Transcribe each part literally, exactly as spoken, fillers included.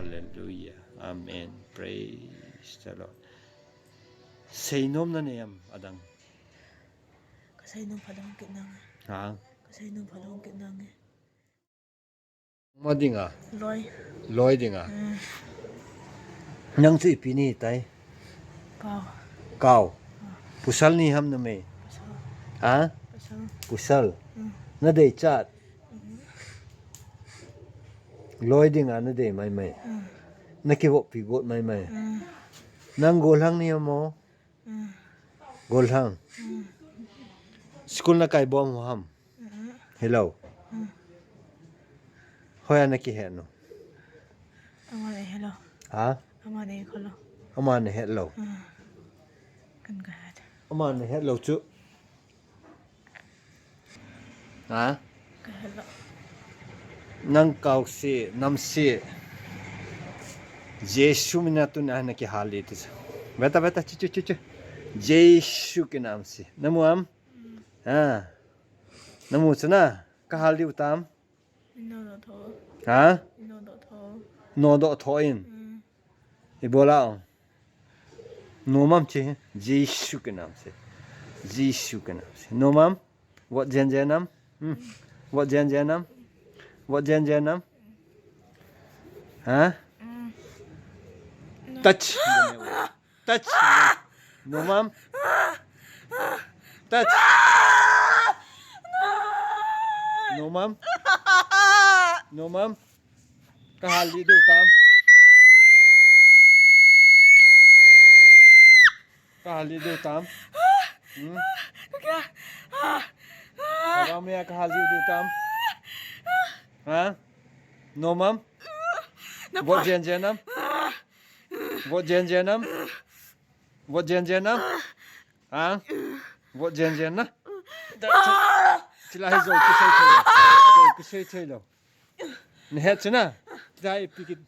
Hallelujah. Amen. Praise the Lord. Seinom nanei am adang? Kaseinom phadong kit nange. Ha? Kaseinom phadong kit nange. Ma dinga? Loi. Loi dinga? Hmm. Nang chu ipi nahitai? Kau. Kau. Pasal nahim numei? Pasal. Ha? Pasal. Pasal. Hmm. Nadeichat? Hmm. Loi dinga nadei maimai? Hmm. Nakivoppi got maimai? Hmm. Nang golhang nahim mo? Hmm. Golhang. Hmm. School nakai bom ham? Hmm. Hello. Hmm. Hoiya nakihet nom? Ama nahet lou. Ha? Ama nahet lou. Ama nahet lou. Hmm. Kan kahet. Ama nahet lou chu. Ha? Kahet lou. Nang kau si, nam si. Jesu mina tuna nakihal lih ti. Veta, veta, chu, chu, chu, chu. Jesu kinam si. Namu am? Hmm. Ha. Namu chuna, kahal diu tam? Nodoh tho. Ha? Nodoh tho. Nodoh tho in. Hmm. Ibola o. Nom am chi, Jesu kinam si. Jesu kinam si. Nom am? Vot jen jen am? Hmm. Vot jen jen am? Vot jen jen am? Ha? Hmm. Touch. Touch. Nom am? Touch. Nom am? Nom am? Kahal lih diu tam? Kahal lih diu tam? Hmm? Kaba mea kahal lih diu tam? Ha? Nom am? Vot jen jen am? Vot jen jen am? Vot jen jen am? Ha? Vot jen jen na? Chilai hi jou kisei thei lou. Jou kisei thei lou. Nahet chuna? Chilai ipi kit.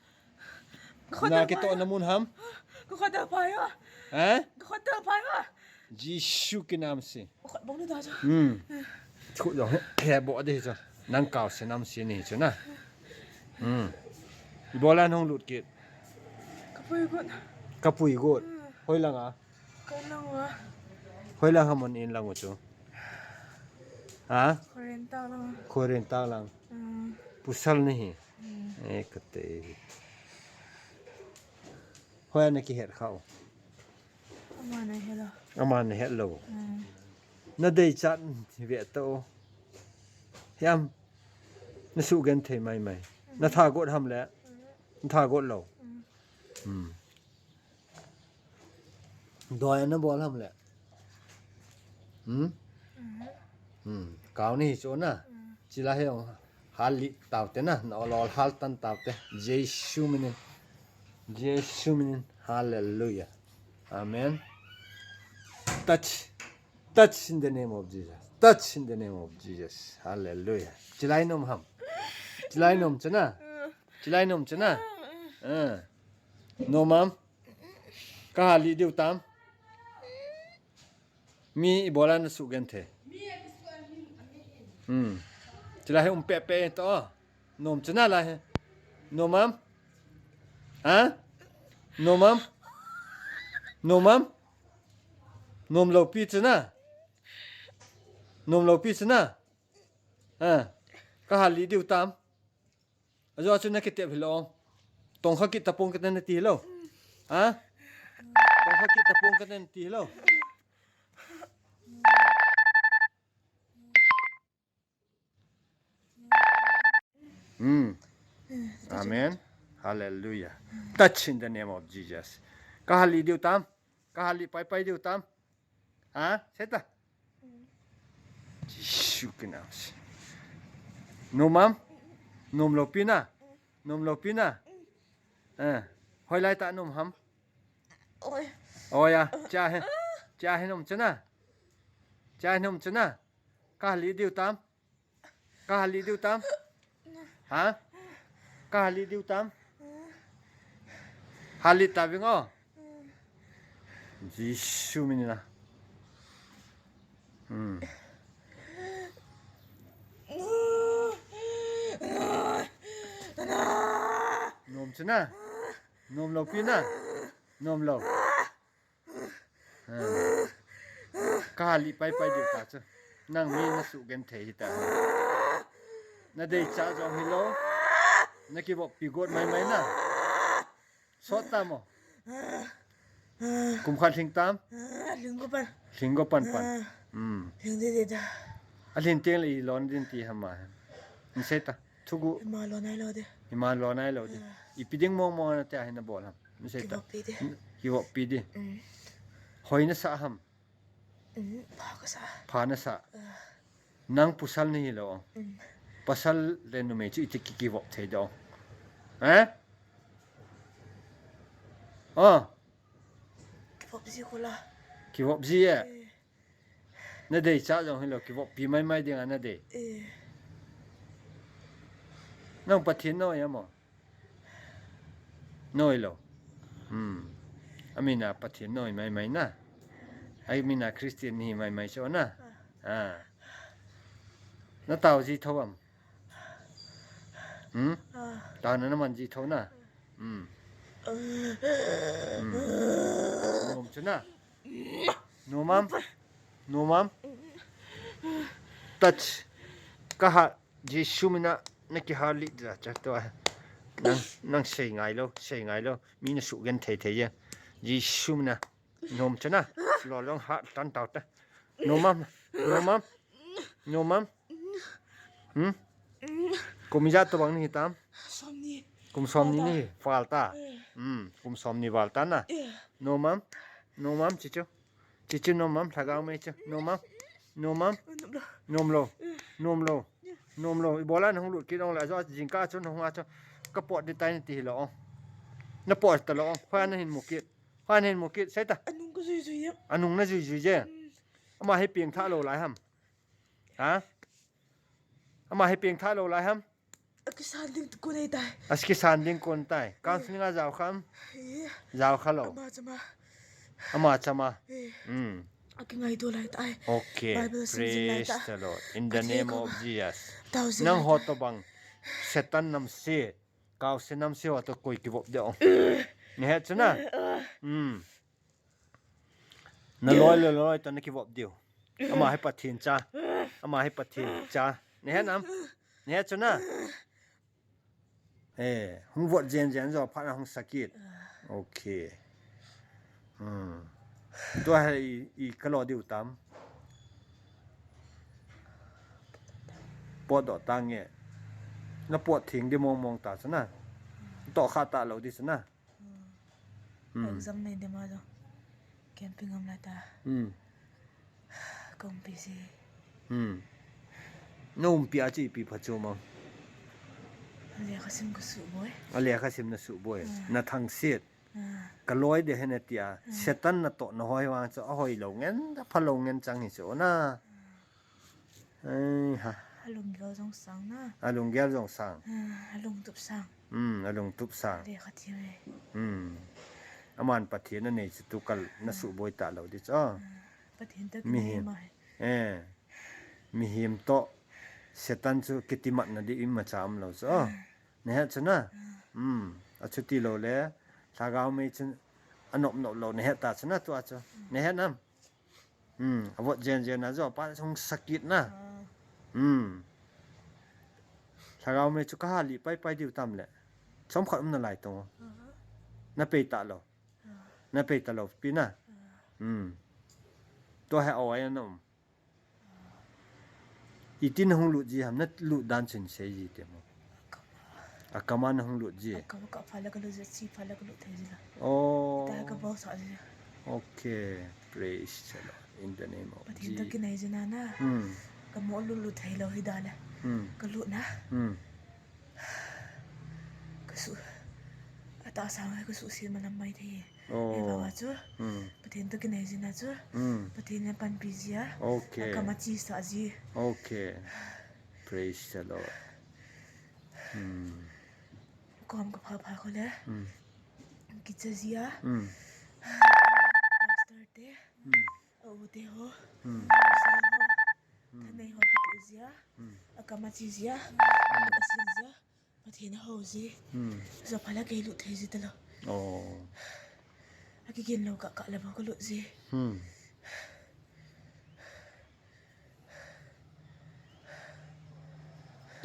Na kitoh na mun ham? Ka khut a phai a. Ha? Ka khut a phai a. Jesu kinam si. Khut bong ni da cha. Hmm. Khut jong he, he bo de cha. Nang kau si nam si ni chuna. Hmm. Ibola nahung lut kit? Kapui got. Kapui got. Hmm. Hoilang a? Koi lang a? Hoilang ham in lang u chu? Ha? Khoren tak lang. Khoren tak lang. Hmm. Pasal nahi. Hmm. Eh, kate. Hoiya nakihet khah u? Ama nahet lou. Ama nahet lou. Hmm. Nadeichat ve tao. Hiam. Nasugenthei maimai. Hmm. Natha got ham le? Hmm. Natha got lou. Hmm. Hmm. Doi a nabol ham le? Hmm? Hmm. Hmm. Kau ni hi chu na. Hmm. Chilai hi ong hal lih tau te na. Na ol ol hal tan tau te. Jesu minin. Jesu minin. Hallelujah. Amen. Touch. Touch in the name of Jesus. Touch in the name of Jesus. Hallelujah. Chilai nom ham? Chilai nom chuna? Chilai nom chuna? Ah. Nom am? Kahal lih diu tam? Mi ibola nasugenthei? Hmm. Chilai hi um peh peh to. Nom chuna lai hi? Nom am? Ha? Nom am? Nom am? Nom lou pi chuna? Nom lou pi chuna? Ha? Kahal lih diu tam? Ajo chu nakitep hilou. Tongkha kit tapong kit nati hilou. Ha? Tongkha kit tapong kit nati hilou. Hmm. Amen. Hallelujah. Touch in the name of Jesus. Kahal lih diu tam? Kahal lih pai pai diu tam? Ha? Seta. Jesu kinam si. Nom am? Nom lou pi na? Nom lou pi na? Eh. Hoilai ta nom ham? Oi. Oi a. Cha he. Cha he nom chuna? Cha he nom chuna? Kahal lih diu tam? Kahal lih diu tam? Ha? Kahal lih diu tam? Hal lih ta ving o. Jesu minin a. Hmm. Nom chuna? Nom lou pi na. Nom lou. Ah. Ka hal lih pai pai diu ta chu. Nang mi na sugenthei hita. Na deicha jong hilou. Na kivoppi got mai mai na. Sot tam o. Kum khat lhing tam? Ah, lhing go pan. Lhing go pan pan. Ah. Hmm. Lhing ding ding ta. A lhin teng le i lon ding ti ham a. Nasei ta. Thugu. Ima lon nai lou ding. Ima lon nai lou ding. Ah. Ipi ding mong mong na tia hi na bol ham. Nasei ta. Kivoppi ding. Kivoppi ding. Hmm. Hoi nasa ham. Hmm, pha kasa. Pha nasa. Ah. Nang pasal nahi lou. Hmm. Pasal le numei chu iti ki kivop thei ding. Eh? Ah. Kivop ji ko la. Kivop ji e. Eh. Na deicha jong hilou, kivoppi mai mai ding a na dei. Eh. Nang Pathen noi a mo. Noi lou. Hmm. Amin a Pathen noi mai mai na. Amin a Christian hi mai mai chu na. Ah. Ah. Na tao ji tho am. Hmm? Ah. Tao na naman ji tho na. Hmm. Hmm. Nom chu na. Nom am. Nom am. Touch. Ka ha Jesu mina na kihal lih ding a cha to a. Nang, nang sei ngai lou, sei ngai lou. Mi na sugenthei thei e. Jesu mina. Nom chu na. Lolong ha tan tao ta. Nom am. Nom am. Nom am. Hmm? Kum ijat tobang nahi tam? Somni. Kum somni nahi. Val ta. Eh. Hmm. Kum somni val ta na. Eh. Nom am. Nom am chi chu. Chi chu nom am, lhagao mei chu. Nom am. Nom am. Nom lou. Nom lou. Eh. Nom lou. Nom lou. Ibola nahung lut kit ong le, ajo jingkah chu nahung a chu. Ka pot ding tai nati hilou. Na pot talou. Hoi nahin mu kit. Hoi nahin mu kit. Sei ta. Anung ka jui jui e. Anung na jui jui e. Hmm. Ama hi pengthah lou lai ham. Ha? Ama hi pengthah lou lai ham? A kisan ding kon ahi tai. A kisan ding kon tai. Counseling a jao kham? Eh. Jao kha lou. Ama chama. Ama chama. Eh. Hmm. A kingaito lai tai. Okay. Bible sim jing lai ta. Praise the Lord. In the name of Jesus. Pathen ko. Tao jing lai ta. Nang ho tobang. Satan namse. Kaose namse ho to koi kivop ding. Eh. Na het chu na? Eh, eh. Hmm. Na loi le loi to na kivop diu. Ama hi Pathen cha. Ama hi Pathen cha. Na het nam? Na het chu na? Eh, hung vot jen jen jo phat na hung sakit. Okay. Hmm. Tua hi i, i ka lo diu tam. Pot doh ta nge. Na pot theng ding mong mong ta chu na. Toh kha talou ding chu na. Hmm. Hmm. Exam nei ding ma jo. Camping am lai ta. Hmm. Ka umpi si. Hmm. Na umpi a chu ipi pha chu mo? A lekha sim ka suboi. A lekha sim na suboi. Hmm. Na thangsit. Hmm. Ka loi ding ahi nati a. Hmm. Satan natoh na hoi vang chu ahoi lou ngen, apha lou ngen chang hi chu na. Hmm. Ai ha. A lunggel jong sang na. A lunggel jong sang. Ah, a lungtup sang. Hmm, a lungtup sang. Lekha thiem e. Hmm. Aman Pathen anei chu tukal na suboi talou ding chu. Ah, Pathen toh kinai ma e. Eh. Mihem toh Satan chu kitimatna ding imacha umlou chu. Ah. Na het chu na. Ah. Hmm. Achuti lou le. Lhagao mei chu anop nop lou na het ta chu na tua chu. Hmm. Na het nam? Hmm, avot jen jen a jo pa hung sakit na. Ah. Hmm. Lhagao mei chu ka hal lih pai pai diu tam le. Chomkhat um nalai tong. Ah. Na pei talou. Ah. Na pei talou pi na. Ah. Hmm. Tua hi a-oi a na um. Iti na hung lut ji ham, na lut dan chun sei ji te mo. A kama na hung lut ji. A kama ka pha le ka lut ji, chi pha le ka lut thei ji la. Oh. Ta ka bol sa ji. Okay. Praise the Lord. In the name of Jesus. Pathen toh kinai ji na na. Hmm. Ka mo lut lut thei lou hi da le. Hmm. Ka lut na. Hmm. Ka su. Atahsa ngai ka su si ma lam mai thei. Oh. Ahivanga chu. Hmm. Pathen toh kinai ji na chu. Hmm. Pathen in panpi ji a. Okay. A kama chi sa ji. Okay. Praise the Lord. Hmm. Kom ka pha pha ko le. Hmm. Kicha ji a. Hmm. Pastor te. Hmm. A u te ho. Hmm. A sa ho. Hmm. Thanei ho kitu ji a. Hmm. A kama chi ji a. Hmm. A sin ji a. Pathen a ho ji. Hmm. Jopha la kei lut thei ji talou. Oh. Akigen lou kah kah le bou kalut ji. Hmm.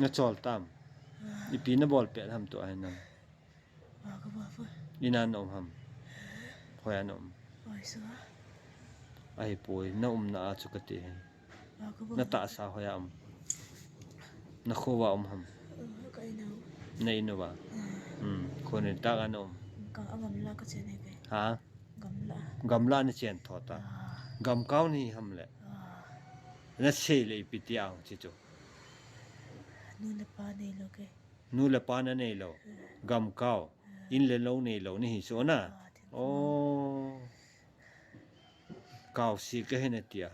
Nachol tam? Ah. Ipi nabol pet ham tua hi nang? Ah, kabol poi. Ina na um ham? Hoiya na um? Hoi sua. Ahipoi, na umna a chu kati hi. Ah, kabol. Natahsa hoiya um? Nakho uva um ham? Ah, ka in a um. Na in uva? Ah. Hmm. Kho nitah a na um? Ka a gamla kachen ahi kei. Ha? Gamla. Gamla nachen tho ta. Ah. Gamkao nahi ham le? Ah. Nasei le ipi ti ahung chi chu? Nu le pa neilou kei. Nu le pa nanei lou. Ah. Gamkao. Ah. In le lou neilou nahi chu na? Ah, thil. Oh. Kaose kahi nati a.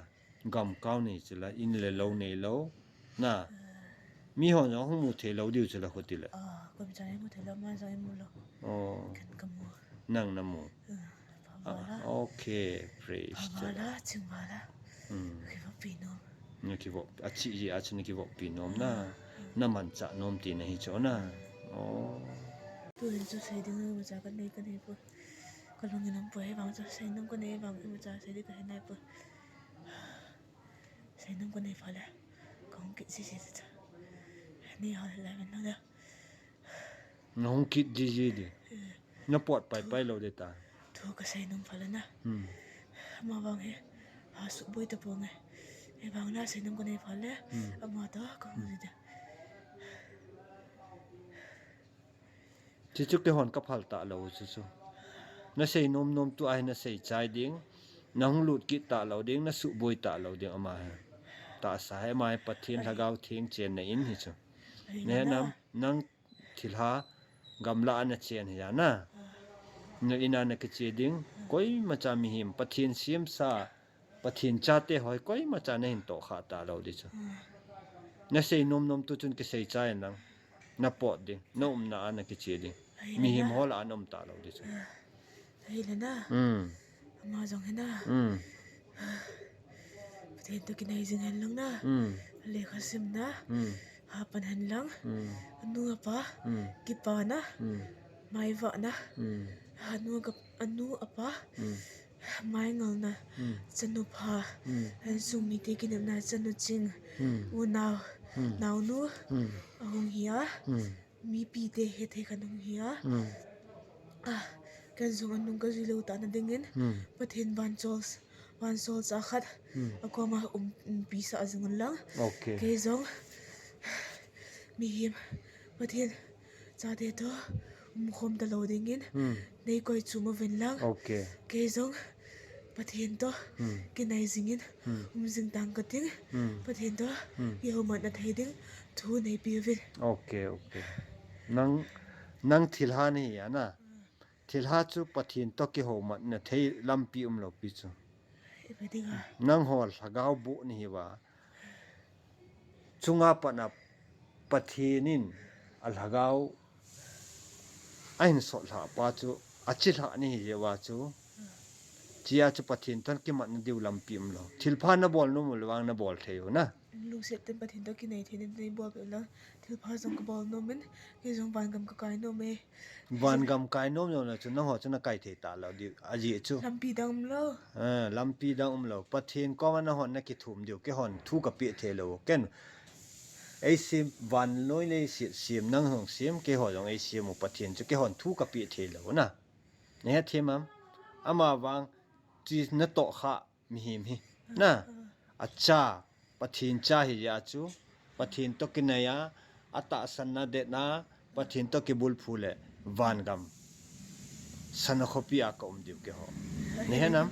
Gamkao nei chu la, in le lou neilou. Na. Ah. Mihon jong hung mu thei lou diu chu la khuti le. Ah, koima chan imu thei lou, ama jong imu lou. Oh. Ken kamu. Nang namu. Ah, pha vala. Ah, okay, praise the Lord. Pha vala, ching vala. Hmm. Kivoppi nom. Nakivop, achi ji a chu nakivoppi nom na. Ah. Namanchah nom tina hi chu na. Oh. Tuhin chu sei ding imacha kanei, kanei poi. Kalung in um poi, hivang chu sei nom kanei vang imacha sei ding kahe nai poi. Sei nom kanei phat le kahung kit jiji ta. Ni hal lai men lo da. Nahung kit jiji di. Eh. Napot paipai lou di ta. Thu kasei nom phat le na. Hmm. Ama vang hi. Ha suboi tapong e. Hivang na sei nom kanei phat le. Hmm. Ama toh kahung ji da. Chuchu keihon kaphal talou chuchu. Nasei nom nom tua hi nasei chai ding. Nahung lut kit talou ding, nasuboi talou ding ama hi. Tahsa hi ama hi Pathen Lhagao Theng chenna in hi chu. Ahi na. Nahe nam, nang thilha gamla a nachen hi a na. Na in a nakiche ding, koimacha mihem, Pathen semsa, Pathen chate ho hi koimacha nahin tohkhah talou di chu. Hmm. Nasei nom nom tu chun kisei chai in lang. Napot ding, na umna a nakiche ding. Ahi le na. Mihem ho lah a na um talou di chu. Ah, ahi le na. Hmm. Ama jong hi na. Hmm. Pathen toh kinai jing hen lang na. Hmm. Lekha sim na. Hmm. Hapan hen lang. Hmm. Anu apa. Hmm. Kipana. Hmm. Maivahna. Hmm. Anu kap-, anu apa. Hmm. Maingalna, hmm, chanu pha, hmm, insung mite kinepna chanu ching, hmm, unau, hmm, naonu, hmm, ahung hi a, hmm, mipite hethei khat hung hi a. Hmm. Ah, ken jong anung kajui lou tah na dingin, hmm, Pathen vanchol, vansolcha khat, hmm, akoma um, umpi sah jing un lang. Okay. Kei jong, mihem, Pathen, chate toh, umkhom talou dingin, hmm, neikoi chom uvin lang. Okay. Kei jong, Pathen toh, hmm, kinai jingin, hmm, um jing tang kating, hmm, Pathen toh, hmm, kihoumatna thei ding, thu neipe uvin. Okay, okay. Nang, nang thilha nahi a na. Hmm. Thilha chu Pathen toh kihoumatna thei lampi umlou pi chu. Ipi dinga? Nangho lhagao boh nahi uva. Chunga pat a Pathen in alhagao ahin sotlhah pa chu, achilhah nahi jeh uva chu. Chia chu Pathen toh kimatna diu lampi umlou. Thilpha nabol nom u le vang nabol thei u na. Lungset tah in Pathen toh kinai thei in neibolpeh u lang. Thilpha jong kabol nom in, kei jong vangam kakai nom e. Vangam kai nom jong le chu nangho chu nakai thei talou diu. Ajeh chu. Lampi dang umlou. Ah, lampi dang umlou. Pathen koma nahon nakithum diu. Keihon thu kapeh thei lou. Ken. Eisem vannoi leiset sem nang jong sem. Keiho jong eisem u Pathen chu. Keihon thu kapeh thei lou na. Nahet them am? Ama vang. Chi natohkhah. Mihem hi. Na, acha, Pathen cha hi jeh a chu, Pathen toh kinai a, atahsan na det na, Pathen toh kibulphu le, vangam. Sana khopi a ka um diu keiho. Nahet nam?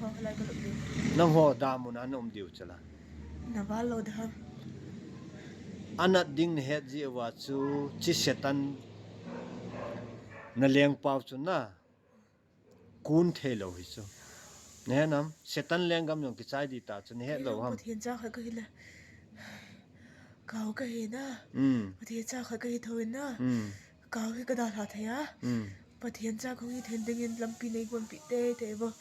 Nangho damun a na um diu chu la. Naval lo da. Anat ding nahet jeh uva chu, chi Satan nalengpau chu na. Kun thei lou hi chu. Nahet nam, Satan lenggam jong kichai di ta chu, nahet lou ham. Pathen cha khat kahi le. Kau kahi na. Mm. Pathen cha khat kahi thou in na. Mm. Kau hi kadalha thei a. Mm. Pathen cha kahung hi theina dingin lampi neigonpeh teitei vo.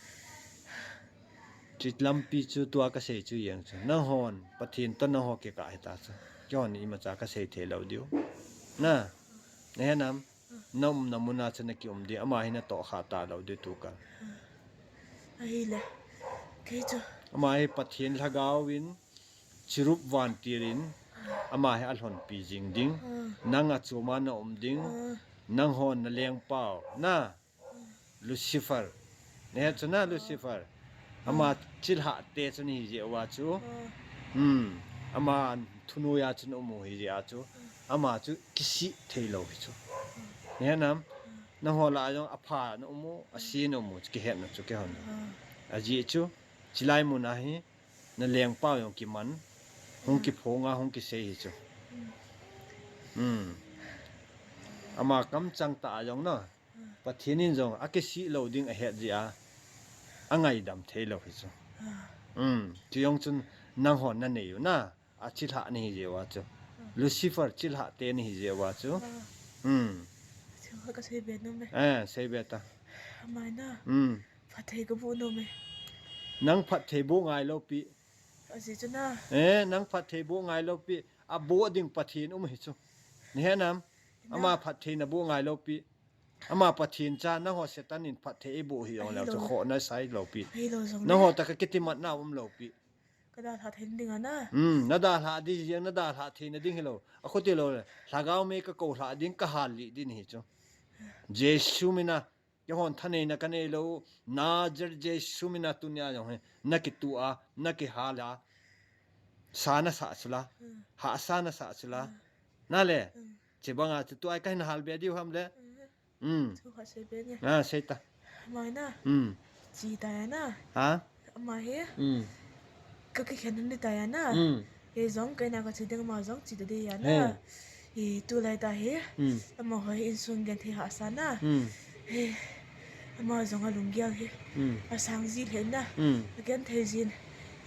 Chi lampi chu tua kasei chu jeng chu. Nanghon, Pathen toh nangho kikah hita chu. Keihon imacha kasei thei lou diu. Na, nahet nam. Na umna muna chu na kium ding, ama hi na tohkha talou ding tukal. Ahile. Kei chu. Ama hi Pathen lhagao in chirup vantil in ama hi alhonpi jing ding. Nang a chuma na um ding. Nang hon na lengpau na Lucifer. Nahet chu na Lucifer. Ama chilhah te chu nahi jeh uva chu. Hmm. Ama thunoiya chu na um u hi jeh a chu. Ama chu kisih theilou hi chu. Nahet nam? Nangho lah a jong apha na um u, ase na um u, chu kihetna chu kihon. Ajeh chu, chilai mun a hi, na lengpau jong kiman, hung kiphong a, hung kisei hi chu. Hmm. Ama kamchang tah a jong na, Pathen in jong akisih lou ding ahet jeh a, angaidam theilou hi chu. Hmm. Chu jong chun nangho nanei u na, achilhah nahi jeh uva chu. Lucifer chilhah te nahi jeh uva chu. Hmm. Chu kha kasei be nom e. Eh, sei be ta. Amai na. Hmm. Phatthei kaboh nom e. Nang phatthei boh ngailou pi. Ajeh chu na. Eh, nang phatthei boh ngailou pi. Aboh ding Pathen um hi chu. Nahet nam? Ama phatthei naboh ngailou pi. Ama Pathen cha, nangho Satan in phatthei eiboh hi jong leh chu khoh nasai lou pi. Nangho tah a kitimatna umlou pi. Kadalhah thei ding a na. Hmm, nadalhah ding jeng, nadalhah theina ding hilou. Akhuti lou le. Lhagao mei kakou lhah ding, kahal lih ding hi chu. Jesu mina, keihon thaneina kanei lou. Nazareth Jesu mina tunia jong hi. Nakituh a, nakihal a. Sa nasah chu la. Hahsa nasah chu la. Nale. Chibang a chu tua kahin hal be diu ham le. Hmm. Chu kha sei be nge. Ah, sei ta. Amai na. Hmm. Chi ta ya na. Ha? Ama hi. Hmm. Ka kikhen hun ta ya na. Hmm. Kei jong kei na kachi ding ama jong chi ta ding ya na. He. Tulai ta hi. Hmm. Amaho hi insung genthei hahsa na. Hmm. He. Ama jong alunggel hi. Hmm. Asang ji lheh na. Hmm. Agenthei jin.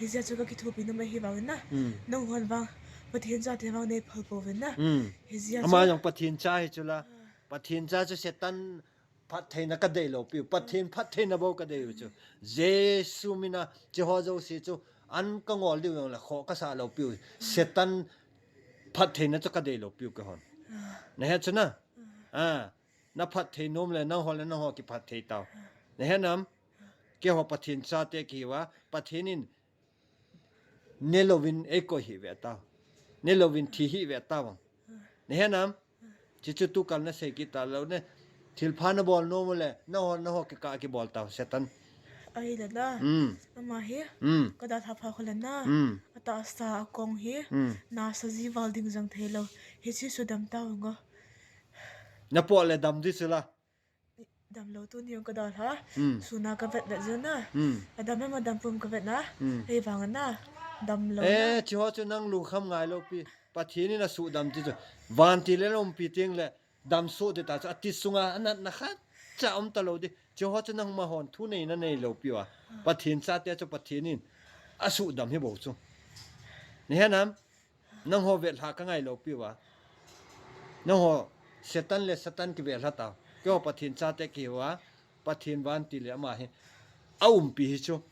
Hijeh chun kakithopi nom ahi vang na. Hmm. Nanghon vang. Pathen chate vang neiphal pouvin na. Hmm. Hijeh chun. Ama jong Pathen cha hi chu la. Pathen cha chu Satan phattheina kadei lou piu. Pathen phattheina bou kadei u chu. Jesu mina chiho jouse chu an kangol diu jong le khoh kasah lou piu. Satan phattheina chu kadei lou piu keihon. Nahet chu na? Ah, naphatthei nom le nangho le nangho kiphatthei tau. Nahet nam? Keiho Pathen chate kihiuva, Pathen in nelouvin eikoi hih ve tau. Nelouvin thi hih ve tau vang. Nahet nam? Chuchu tukal nasei kit talou ne. Thilpha nabol nom u le, nangho, nangho kikah a kibol tau, Satan. Ahile na. Hmm. Ama hi. Hmm. Kadalhah pha khu le na. Hmm. Atahsa akong hi. Hmm. Nasa ji val ding jong theilou. Hiche sudam tau ngo. Napot le dam ding chu la. Damlou tuni jong kadalha. Hmm. Suna kavet vet jeng na. Hmm. Adam hem adam pum kavet na. Hmm. Ahivang na. Damlou na. Eh, chiho chu nang lungkham ngailou pi. Pathen in asuhdam ti chu. Vantil a umpi teng le damsoh ding ta chu. Ati sunga anatna khatcha um talou ding. Chiho chu nangma hon thuneina neilou piuva. Pathen chate chu Pathen in asuhdam hi bou chu. Nahet nam? Nangho vetlhah kangailou piuva. Nangho Satan le Satan kivetlha tau. Keiho Pathen chate kihiuva. Pathen vantil le ama hi aumpi hi chu.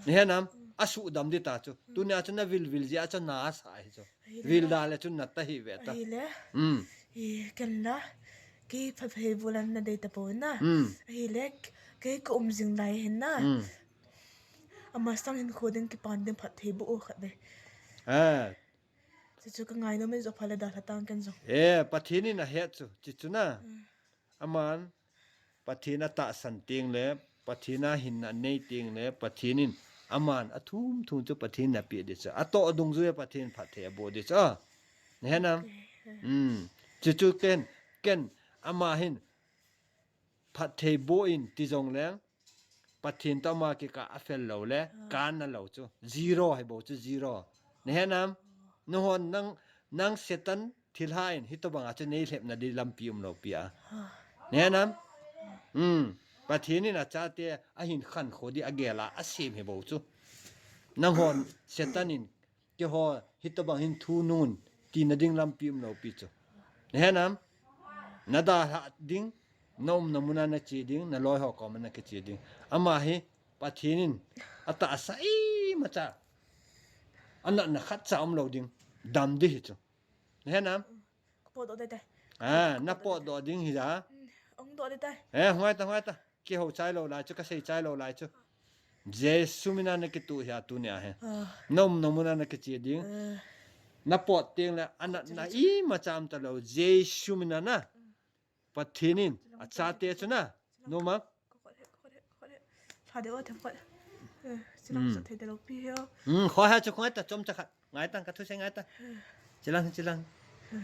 Nahet nam? Asuhdam ding ta chu. Tunia chu navilvil jeh a chu nasa hi chu. Vil da le chu nata hih ve ta. Ahile. Hmm. Hi ken la. Kei phatthei boh le nadei tapou na. Hmm. Ahile. Kei kaum jing lai hin na. Hmm. Ama sang hinkho ding kipan ding phatthei boh u khat ve. Ah. Chuchu kangai nom in jong pha le dalha tang ken jong. Eh, Pathen in ahet chu, chuchu na. Hmm. Aman, Pathen atahsan teng le, Pathen a hinna anei teng le, Pathen in, aman, athum thum chu Pathen in apeh ding chu. Atoh dungjui a Pathen phatthei aboh ding chu. Ah. Nahet nam? Okay. Hmm. Chuchu ken, ken, ama hin, phatthei boh in ti jong leng, Pathen toh ama kikah a fel lou le, ah, kan na lou chu. Zero hi bou chu, zero. Nahet nam? Nahon nang, nang Satan thilha in, hitobang a chu neilhepna ding lampi umlou pi a. Ah. Nahet nam? Hmm. Pathen in achate ahin khankho ding agel a, asem hi bou chu. Nanghon Satan in Keiho, hitobang hin thu nungun, tina ding lampi umlou pi chu. Nahet nam? Nadalhah ding, naumna muna nache ding, naloi ho koma nakiche ding. Ama hi, Pathen in, atahsa imacha, anatna khatcha umlou ding, dam ding hi chu. Nahet nam? Potdoh ding te. Ah, napotdoh ding hi a. Hmm. Sorry tai. Eh, ngai ta, ngai ta. Kihou chai lou lai chu, kasei chai lou lai chu. Jesu mina nakituh hia tunia hi. Ah. Nom nom muna nakiche ding. Ah. Napot teng le, anatna imacha um talou. Jesu mina na. Pathen in, achate chu na. Noma. Ka khut he, ka khut he, ka khut he. Lha deu a, them khut. Eh, chilang sa thei deu pi he o. Hmm, khoi ha chu khoi ta, chomcha khat. Ngai tang, ka thusei ngai ta. Chilang, chilang.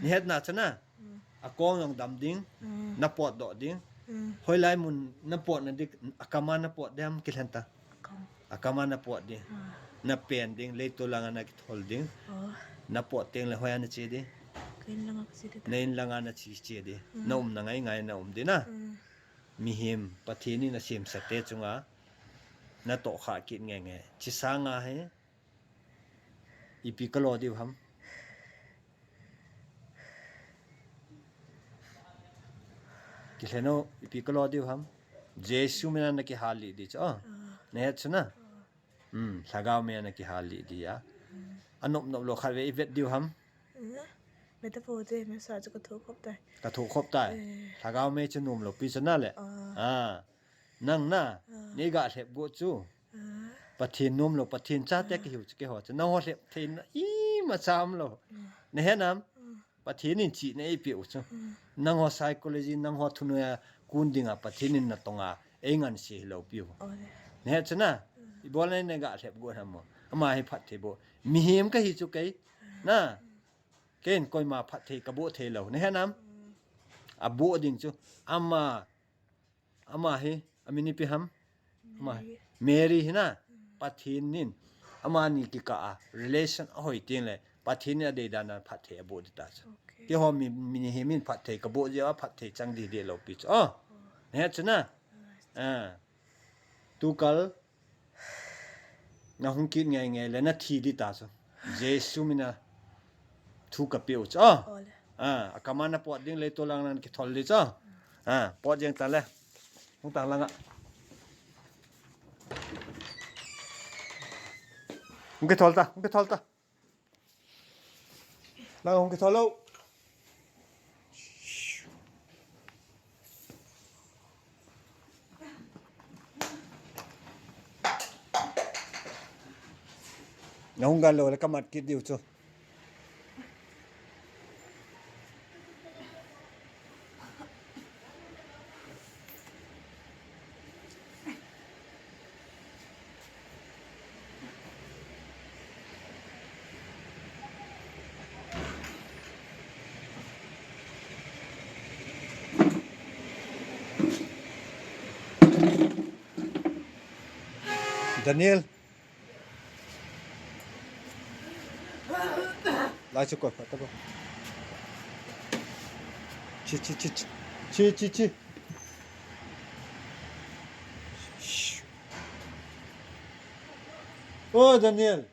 Nahetna chu na. Hmm. Akong jong dam ding. Hmm. Napotdoh ding. Hmm. Hoilai mun napotna ding, akama napot dem kilhen ta. Akam. Akama napot ding. Ah. Napen ding, leitol langa nakithol ding. Oh. Napot teng le hoiya nache ding. Ka in langa kache ding. Na in langa nache, che ding. Mm. Naumna ngai ngai naum ding na. Mm. Mihem, Pathen in asemsate chunga natoh kha kit nge nge. Chi sanga hi. Ipi kalo diu ham. Kilhen o, ipi kalo diu ham. Jesu mina nakihal lih ding chu. Oh. Ah. Nahet chu na. Ah. Hmm, lhagao mina nakihal lih ding a. Hmm. Anop nop lou khat ve ivet diu ham. Hmm. Metaphor te, mesa chu ka thoh khop tai. Ka thoh khop tai. Eh. Lhagao mina chu nom lou pi chu na le. Ah. Ah. Nang na, ah, nei ga lhep got chu. Ah. Pathen nom lou, Pathen chate, ah, kihiu chu keiho chu. Nangho lhep theina imacha um lou. Hmm. Nahet nam? Hmm. Pathen in chihna eipeh u chu. Hmm. Nangho psychology, nangho thunoiya kun dinga Pathen in natonga einganse hilou piu. Ole. Nahet chu na, hmm, ibolna nei ga lhep got ham mo. Ama hi phatthei boh. Mihem kahi chu kei. Hmm. Na, ken koima phatthei kaboh thei lou. Nahet nam? Hmm. Aboh ding chu. Ama Ama hi, amin ipi ham? Ama hi. Mary. Mary hi na, Pathen in, amani kikah a, relation ahoi teng le, Pathen in adei dan dan phatthei aboh ding ta chu. Okay. Keiho mi, mihem in phatthei kaboh jeh a phatthei chang ding deh lou pi chu. Oh. Oh. Nahet chu na? Ah. Ah. Tukal, nahung kit nge nge le nathi ding ta chu. Jesu mina thu kapeh u chu. Ah. Ole. Ah, akama napot ding, leitol langa nakithol ding chu. Ah, pot jeng ta le. Hung tang langa. Hung kithol ta, hung kithol ta. Lang hung kithol lou. Nahung gal lou le kamat kit diu chu. Daniel. Lai chu koi phat ta bo. Chi, chi, chi, chi. Chi, chi, chi. O Daniel.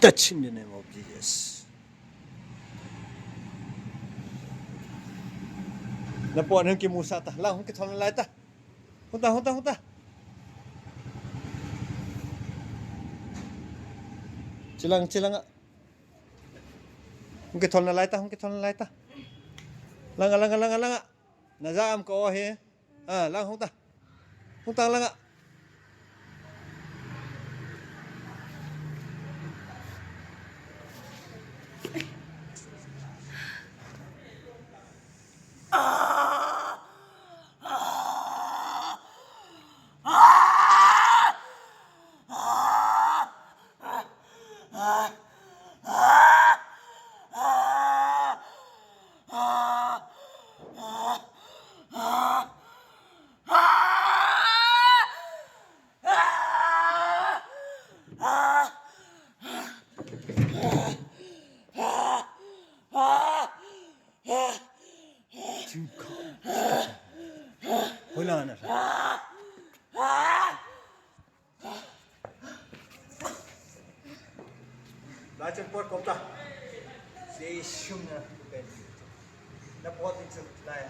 Touch in the name of Jesus. Napot hung kimusah ta. Lang hung kithol nalai ta. Hung ta, hung ta, hung ta. Chilang, chilang a. Hung kithol nalai ta, hung kithol nalai ta. Langa, langa, langa, langa. Naja am ka o hi. Ah, lang hung ta. Hung tang langa. Hoilang ana. Lai chun pot kom ta. Jesu mina. Napot ding chu lai.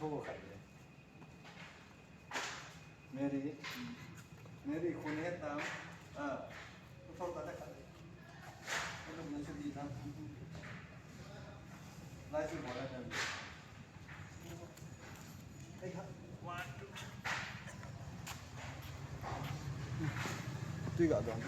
Tho khat le. Mary. Mary khun het tam. Ah. Tho ta le khat le. Tho na chu di na. Lai chu bol la tam. Ai ha. One, two. Tui ga don.